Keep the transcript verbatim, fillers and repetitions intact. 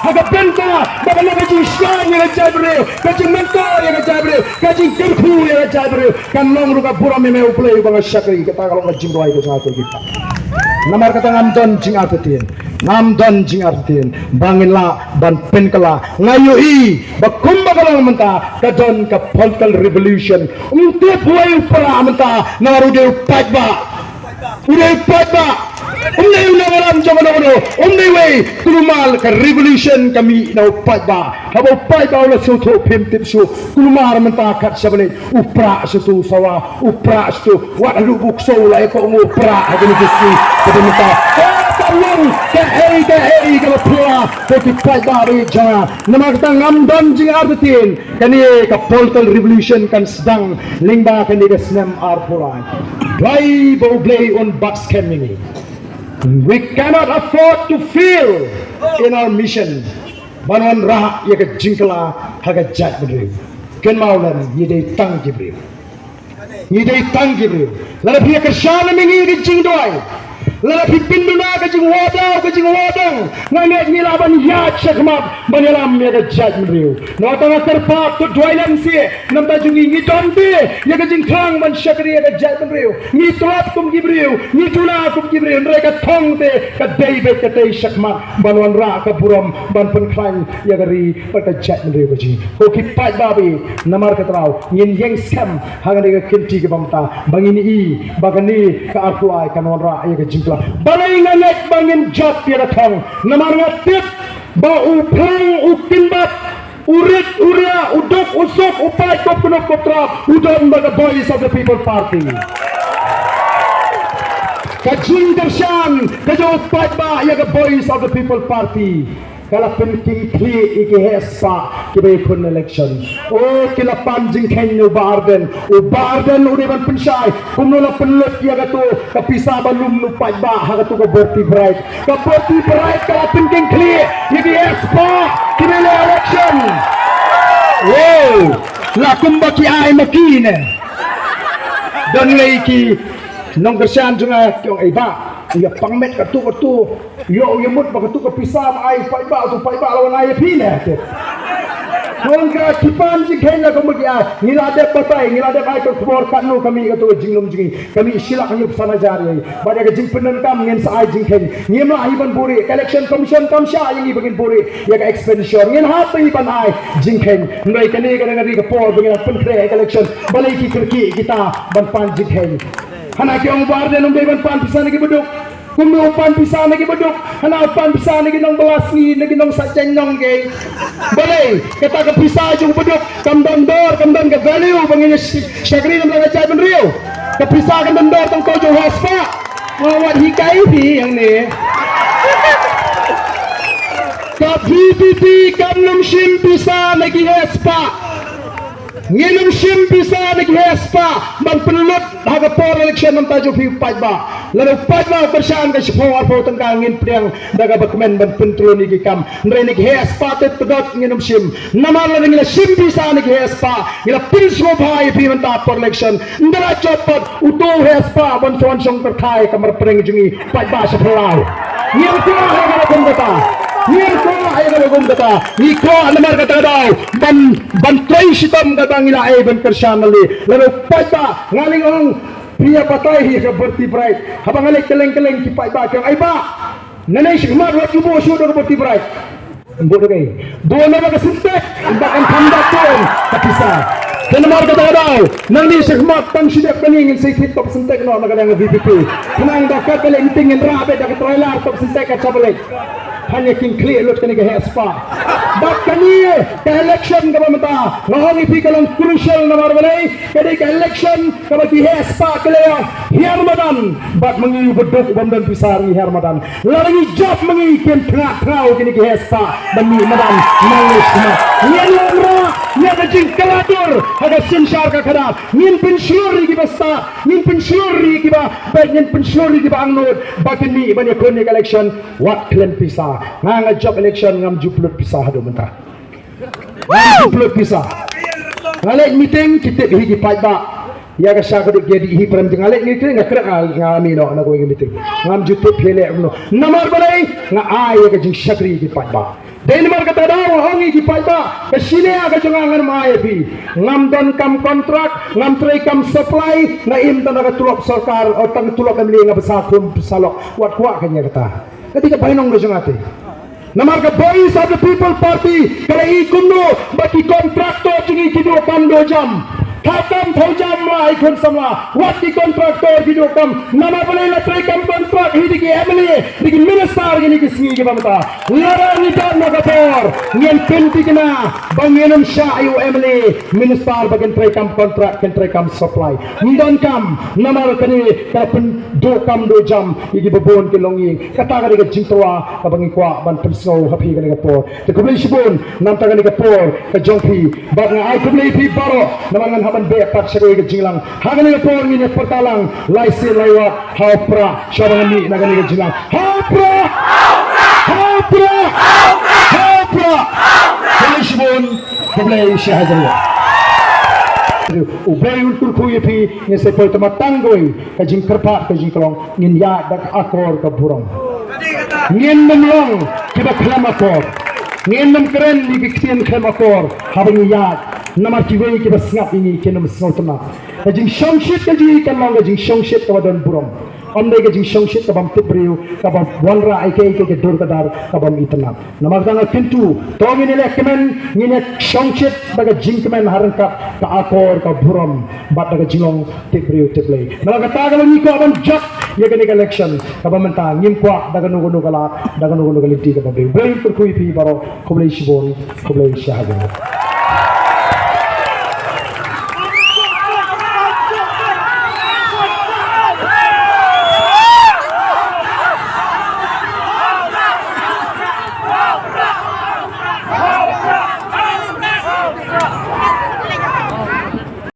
Ha ka bynta ba ka long ka jingshngaiñ ïa ka jaitbynriew, ka jingmyntoi ïa ka jaitbynriew, ka jingkyrkhu ïa ka jaitbynriew, kan long ruh ka burom ïa me U Blei uba nga shakri. Kata ka long ka jingduwai ka jong nga ko ki kpa. Namar kata ngam don jingartatien, ngam don jingartatien ba ngin lah ban pynkylla. Nga ïohi ba kumba ka long mynta ka don ka political revolution. Um tip uwei u pra mynta namar u dei u paidbah. U dei u paidbah. Um dei u nongïalam jong kano kano. Um dei uwei. Kulmar ka revolution ka mih na u paidbah. Haba u paidbah u la sngewthuh phim tip shuh. Kulmar mynta kat shaba leit u pra sha uto u sawa, u pra sha uto. Wat haduh ba u ksew u la ïakohnguh u pra ha kane ka sngi. Kata mynta ka long kaei kaei kaba pura. Ko ki paidbah ba ïeit jong nga. Namar kata ngam don jingartatien. Kane ka political revolution kan sdang lyngba kane ka snem arphew lai. Duwai ba U Blei un bat skhem ïa ngi. We cannot afford to fail in our mission. Ban wanrah ïa ka jingkylla ha ka jaitbynriew. Kynmaw lem, ngi dei tang ki briew. Ngi dei tang ki briew. Lada phi ïa kyrshan ïa ngi ka jingduwai, lada phi pynduna ka jingwadaw ka jingwadang, nga ngeit ngi lah ban ïaid shakhmat ban ïalam ïa ka jaitbynriew. Nangta nga kyrpad to duwai lem seh na ka bynta jong ngi. Ngi don te ïa ka jingthrang ban shakri ïa ka jaitbynriew. Ngi tlot kum ki briew, ngi duna kum ki briew. Hynrei ka thong te ka dei beit katei shakhmat ban wanrah ka burom ban pynkhlaiñ ïa ka ri bad ka jaitbynriew ka jong ngi. Ko ki paidbah ba ïeit, namar kata ruh ngin ïeng skhem ha kane ka kynti kaba mynta ba ngin ïohi ba kane ka arphew lai kan wanrah ïa ka jingkylla. Balei nga ngeit ba ngin jop ïa ka thong? Namar nga tip ba u phrang, u kynbat, u rit, u riah, u duk, u suk, u pait, kop knup, kop trap, u don bad ka Voice of the People Party. Ka jingkyrshan ka jong u paidbah ïa ka Voice of the People Party ka la pynking khlieh ïa ki heh spah kiba ïakhun election. O, ki la pan jingkheiñ na u Bah Ardent. U Bah Ardent u dei ban pynshai kumno la pynlut ïa kato ka pisa ba lum na u paidbah ha kato ka Bharti Bright. Ka Bharti Bright ka la pynking khlieh ïa ki heh spah kiba ïaleh election. Wow, la kumba ki ai ma ki ne. Don lei ki nongkyrshan jong nga ki ong, "Ei bah, ïa pang met kato kato." Ïoh ïa mut ba kato ka pisa ba ai paidbah, uto paidbah la wan ai ïa phi ne te. Ngan kren ki pan jingkheiñ la kumba ki ai. Ngi la dep batai, ngi la dep ai ka khubor katno ka mih kato ka jinglum jong ngi. Ka mih shi lak hynñiew phew san hajar ïa. Bad ïa ka jingpyndonkam ngin sa ai jingkheiñ. Ngim lah hi ban buhrieh, ka election commission kam shah ïa ngi ba ngin buhrieh ïa ka expenditure. Ngin hap hi ban ai jingkheiñ. Hynrei kane ka dang ka dei ka por ba ngin nang pynkhreh ïa ka election. Balei ki kyrkieh kita ban pan jingkheiñ? Hana ki ong Bah Ardent um dei ban pan pisa na ki baduk. Kumno u pan pisa na ki baduk? Hana u pan pisa na ki nongbylla sngi, na ki nongsah jaiñ nong kei. Balei kata ka pisa jong u baduk kam don dor, kam don ka value ba ngin ïa sh-, shakri namar ka jaitbynriew. Ka pisa kam don dor tang ka jong u heh spah. Nga wat hikai phi hangne. Ka V P P kam nym shim pisa na ki heh spah. Ngin nym shim pisa na ki heh spah ban pynlut ha ka por election namar ka jong phi u paidbah. Lada u paidbah u kyrshan ka shiphew arphew tyngka ngin pdiang da kaba kmen ban pyntreikam ïa ki kam. Hynrei na ki heh spah te tdot ngin nym shim. Namar lada ngi la shim pisa na ki heh spah ngi la pynsngewbha ïa phi mynta por election. Ynda la jop pat uto u heh spah ban sa wan shong kyrthai ka mar pdeng jong ngi paidbah sha phyllaw. Ngim kwah ïa kaba kum kata. Ngim kwah ïa kaba kum kata. Ngi kwah namar kata ka daw ban, ban trei shitom kaba ngi la ai ban kyrshan ale. Lada u paidbah, nga lei ong, phi ïa batai hi ka Bharti Bright. Haba nga leit kylleng kylleng ki paidbah ki ong, "Ei bah, nangne shakhmat wat ju buh shuh da ka Bharti Bright." Buh da kaei? Buh na ka Sintex, ba kan kham da tang ka pisa. Te namar kata ka daw, nangne shakhmat tang shi dep kane ngin sa thied ka Sintex noh na ka liang ka V P P. Khnang ba katba leit meeting ngin rah beit da ka trailer ka Sintex ka shaba leit. Hynrei kin khlieh lut kane ka heh spah. Bad kane ka election kaba mynta, nga ong ïa phi ka long crucial namar balei, ka dei ka election kaba ki heh spah ki la ïa hiar madan. Bad ma ngi u baduk u bym don pisa ngi hiar madan. Lada ngi jop ma ngi kin thnga thnga kine ki heh spah ban mih madan. Nang lei sma. Ngin wanrah ïa ka jingkylla dur ha ka synshar ka khadar. Ngin pynshlur ïa kiba stad, ngin pynshlur ïa kiba beit, ngin pynshlur ïa kiba angnud ba kin mih ban ïakhun ïa ka election. Wat khlem pisa. Nga, nga jop election ngam ju pynlut pisa haduh mynta. Ngam ju pynlut pisa. Nga leit meeting ki tip hi ki paidbah. Ïa ka sha ka dei ki dei hi prem, nga leit meeting nga kren, nga, nga mih noh na kawei ka meeting. Ngam ju tip hi leh kumno. Namar balei? Nga ai ïa ka jingshakri ki paidbah. Dei namar kata daw ong ïa ki paidbah, ka shiliang ka jong nga ngan ong ïa phi. Ngam don kam kontrak, ngam trei kam supply, nga im tang da ka tulop sorkar, o tang tulop M L A nga bsa khun bsa lok, wat kwah kane kata. Ka dei ka bainong ka jong nga te. Namar ka Voice of the People Party ka la ïohi kumno ba ki kontraktor jong ngi ki duh kam duh jam. Thaw kam thaw jam la ai khun samla. Wat ki kontraktor ki duh kam. Namar balei? La trei kam kontrak hi da ki M L A, da ki minister kine ki sngi kiba mynta. Lada ngi don ma ka por, ngin pynthikna ba ngin ym shah ïa u M L A, minister ba kin trei kam kontrak, kin trei kam supply. Ngim don kam, namar kane ka pynduh kam duh jam ïa kiba bun ki longïing. Kata ka dei ka jingtyrwa kaba ngi kwah ban pynsngew ha phi kane ka por. Te khublei shibun namar kane ka por ka jong phi. Bad nga ai khublei phi baroh namar ngan hap ban beh pat sha kawei ka jingïalang. Ha kane ka por ngin ïa pyrta lang lai sien lai wat ha u Prah, sha ba ngan mih na kane ka jingïalang. Ha u Prah! Ha u Prah! Ha u Prah! Khublei shibun, khublei shihajar. U Blei un kyrkhu ïa phi. Ngin sa poi tang ma tang kawei ka jingkyrpad, ka jingkhlong, ngin ïaid da ka akor ka burom. Ngin nym long kiba khlem akor. Ngin nym kren ïa ki ktien khlem akor haba ngi ïaid, namar kiwei kiba sngap ïa ngi kin nym sngewtynnat. Ka jingshongshit ka jong ngi kan long ka jingshongshit kaba don burom. Ym dei ka jingshongshit kabym tip briew, kaba wanrah ïa kaei kaei ka dur ka dar, kabym itynnat. Namar kata nga kyntu, to ngin ïa leh kmen, ngin ïa shongshit da ka jingkmen ha ryngkat ka akor ka burom bad da ka jinglong tip briew tip Blei. Namar kata ka long ngi kwah ban jop ïa kane ka election kaba mynta, ngim kwah da kano kano ka lad, da kano kano ka lynti kaba briew. Blei un kyrkhu ïa phi baroh, khublei shibun, khublei shihajar.